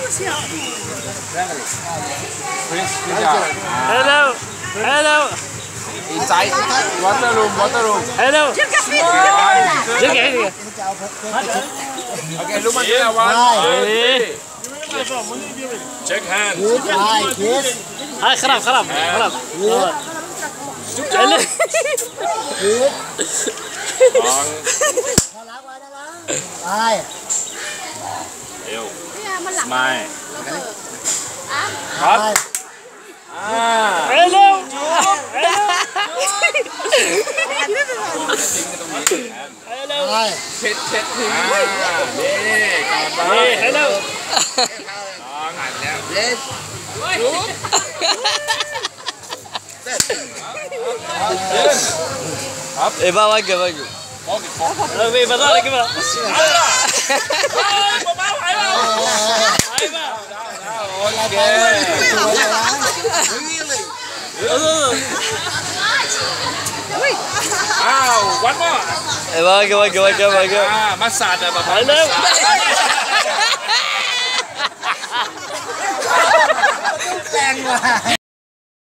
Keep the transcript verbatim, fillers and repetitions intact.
Hello. Hello. Hello. Check, check. Hey. Check hands. Good eye, kiss. Ay, harap, harap, harap. Good. Good. Ay. Yo. Smile. Ay. Ah. Hello. Hello. Hello. Ay. Chet, chet, chet. Ah, yeah. Hey, hello. Yes. E pa wage, wage. E pa wage, wage, wage, wage.